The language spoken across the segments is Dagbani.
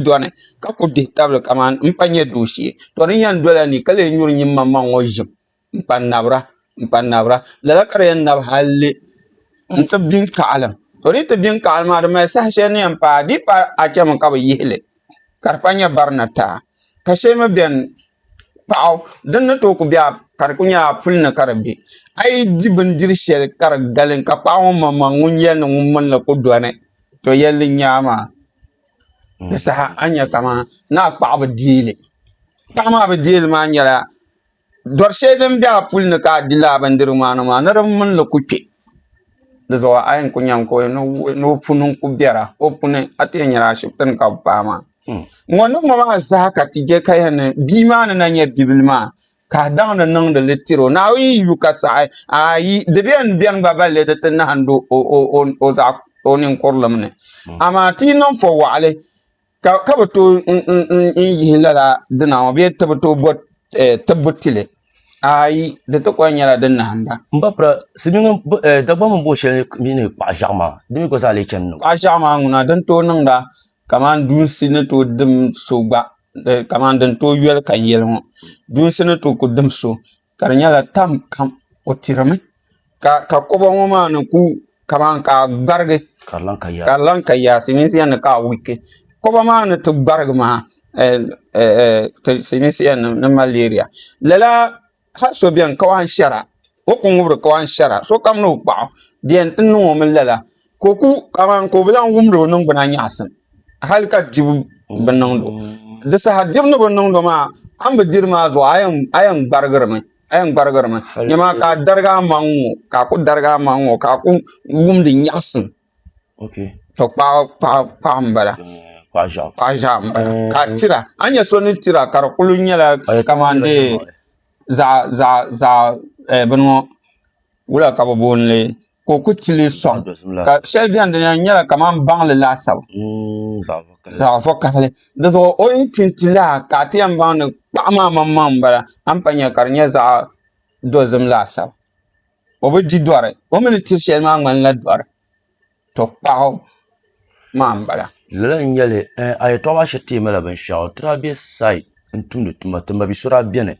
dɔni ka ku dihi tabili kamani n pa nyɛ dooshee to din yɛn dola ni ka lee nyuri nyin maŋmaŋ ŋɔ ʒim n pa nabira n pa nabira lala ka di yɛn nabi halli n ti bin kaɣalim to di yi ti bin kaɣalim maa di mali saha shɛli ni yɛn paai di yi pa a chɛmi ka bi yihili ka di pa nyɛ barina taa ka shɛli mi biɛni paɣa din ni tooi ku bɛ a ka di ku nyɛla a puli ni ka di bɛ a yi di bindiri shɛli ka di galim ka paɣa ŋɔ maŋmaŋ ŋun yɛli ni ŋun mini li ku doni to yɛlli n nyɛ a maa di saha a ni nyɛ kamani ni a kpaɣa bi deeli paɣa maa bi deeli maa nyɛla dɔri shɛli din bɛ a puli ni ka a di laa bindirigu maa ni maa ni di mini li ku kpɛ di zuɣu a yɛn ku nyɛmi ka ni o puni n ku biɛra o puni a ti yɛn nyɛla ashibiti ni ka bi paai maa n ŋɔ niŋ ŋɔ maa zaa ka ti je ka yɛn ni bia maa ni na nyɛ bibil maa ka a daŋdi niŋdi li tiri o Naawuni yi yu ka saɣi ayi di bɛn bɛni gba balli di ti nahandi o zaɣ o ninkurilim ni amaa ti yi niŋ fo waɣali ka ka bi tooi n yihi lala dina ŋɔ bee ti bi tooi bo tibbu tili ayi di ti kuli nyɛla din nahinda. M ba pira silimiinga Dagbaŋ mini bo shɛli mi ni kpaɣu ʒiɛɣu maa di mi gba zaa lee chani ni. Kpaɣu ʒiɛɣu maa ŋuna din tooi niŋda kamani duunsi ni tooi dim so gba kamani din tooi yoli ka n yɛli ŋɔ duunsi ni tooi ku dim so ka di nyɛla tam kam o tirimi ka ka koba ŋɔ maa ni ku kamani ka a gbarigi ka di lan ka yaa ka di lan ka yaa silimiinsi yɛn ni ka a wiki koba maa ni ti gbarigi maa silimiinsi yɛn ni malaria lala hali so biɛni kawan shɛra o ku ŋubiri kawan shɛra sokam ni o kpaɣu di yɛn ti niŋ o mi lala ka o ku kamani ka o bi lahi wumdi o ningbuna nyaɣasim hali ka dibu bi niŋdo di saha dibu ni bi niŋdo maa a ni bi diri maa zuɣu a yɛn gbarigirimi a yɛn gbarigirimi nyama ka a darigi a maŋ ŋɔ ka a ku darigi a maŋ ŋɔ ka a ku wumdi nyaɣasim to kpaɣu n bala kpaɣu ʒiɛɣu n bala ka a tira a ni nyɛ so ni tira ka di kuli nyɛla kamani dee zaɣ bini ŋɔ wula ka bi booni li ka o ku tili soŋ ka shɛli biɛni di nyɛla kamani baŋli laasabu zaɣ vakaɣali di zuɣu o yi tinti laa ka a ti yɛn baŋ ni kpaɣu maa maŋmaŋ n bala a ni pa nyɛ ka di nyɛ zaɣ dozim laasabu o bi di dɔri o mi ni tiri shɛli maa ŋmanila dɔri to kpaɣu maa n bala Lala n nyɛli a yɛltɔɣa maa shiri teei mala binshaɣu ti daa bɛ site n tumdi tuma ti mabi so daa biɛni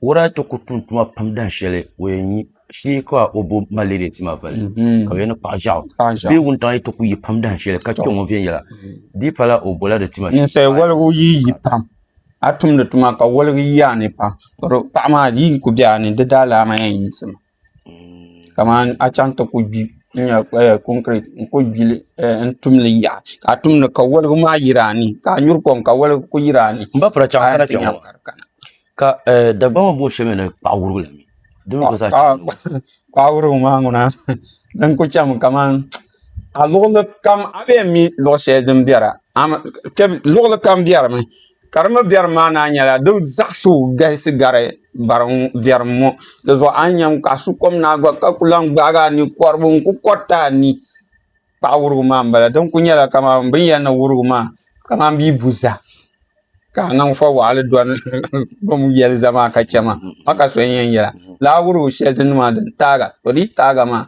o daa ti ku tum tuma pam dahin shɛli o yɛn shee ka o bo malaria tima vali ka bi yɛn ni kpaɣu ʒiɛɣu bee wuntaŋ yi ti ku yi pam dahin shɛli ka kpɛ ŋɔ viɛnyɛla di yi pala o bola di tima ninsal woligu yi yi pam a tumdi tuma ka woligi yi a ni pam paɣa maa di yi ku bɛ a ni di daalaama yɛn yiɣisimi Kamani a chaŋ ti ku gbi konkirɛt n ku gbili n tumli yaha ka a tumdi ka woligi maa yiri a ni ka a nyuri kom ka woligi ku yiri a ni N ba pira chaŋ kana kpɛ ŋɔ ka Dagbaŋ maa booni shɛli mi ni kpaɣu wurigu la mi di mi gba zaa kpaɣu wurigu maa ŋuna din ku chɛmi kamani a luɣuli kam a bi yɛn mi luɣu shɛli din biɛra luɣuli kam biɛrimi Ka di mi biɛrim maa naan nyɛla di zaɣisi o galisi gari biɛrim ŋɔ. Di zuɣu a ni nya ka a su kom naai gba ka ku lan gbaagi a ni kɔribu n-ku kɔriti a ni. Paɣa wurigu maa m-bala. Din kuli nyɛla kaman bɛ ni yɛli ni wurigu maa kaman bia bu za ka a niŋ fɔwaɣili dɔni bɛ ni yɛli za maa ka chɛ maa. A ka so n-yɛn yɛla. Lala wurigu shɛli dini maa din taaga to di yi taaga maa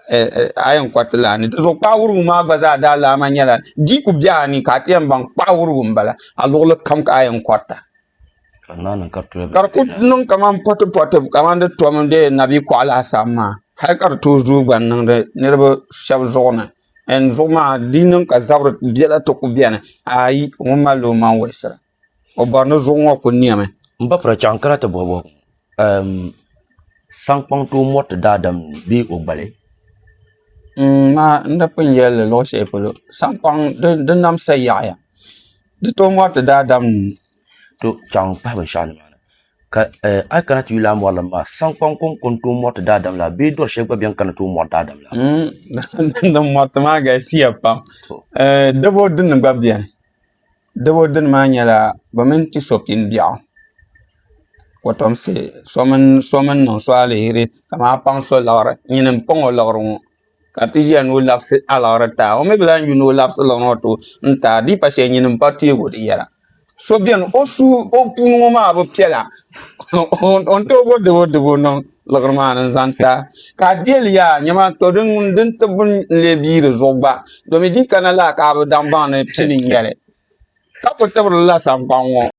a yɛn kɔriti laa ni. Di zuɣu kpaɣu wurigu maa gba zaa daa laa maa nyɛla di ku bɛ a ni ka a ti yɛn baŋ kpaɣu wurigu n bala a luɣuli kam ka a yɛn kɔrita ka di ku niŋ kamani pɔti pɔti kamani di tom dee nabi kɔɣa laasabu maa hali ka di tooi zooi gba n niŋdi niraba shab zuɣu ni n zuɣu maa di niŋ ka zabiri biɛla ti ku biɛni ayi ŋun malila o maŋ walisira O bɔri ni zuɣu ŋɔ kuli nɛmi. M ba pira chaŋ kana ti bɔhi bɔhigu saŋkpaŋ tooi mɔriti daadam bee o gbali? Maa n di pun yɛli li luɣ shɛli polo saŋkpaŋ di namsa yaɣiya di tooi mɔriti daadam nuu. To chaŋ n-kpahi binshɛɣu nimaani ka a yi kana ti yuli a mɔrilim maa saŋkpaŋ kɔŋko n-tooi mɔriti daadam la bee dɔri shɛli gba beni ka ni tooi mɔri daadam la? Din mɔriti maa galisiya pam dabo dini gba beni. Dabo dini maa nyɛla bɛ mini ti so pini biɛɣu kotomsi so mini niŋ so aliheri kamani a paŋ so liɣiri nyini n paŋ o liɣiri ŋɔ ka di ti ʒiya ni o labisi a liɣiri ti a o mi bi lahi yu ni o labisi liɣiri ŋɔ ti o n ti a di yi pa shɛli nyini n pa teegi o di yɛla so biɛni o suhu o puuni ŋɔ maa bi piɛla o ni tooi bo dabo dabo niŋ liɣiri maa ni n zaŋ ti a ka a dihili yaa nyama to din tibbu n lee bia di zuɣu gba domi di kana laa ka a bi daŋ baŋ ni pini n nyɛli. Ka ku tibiri la sankpaŋ ŋɔ.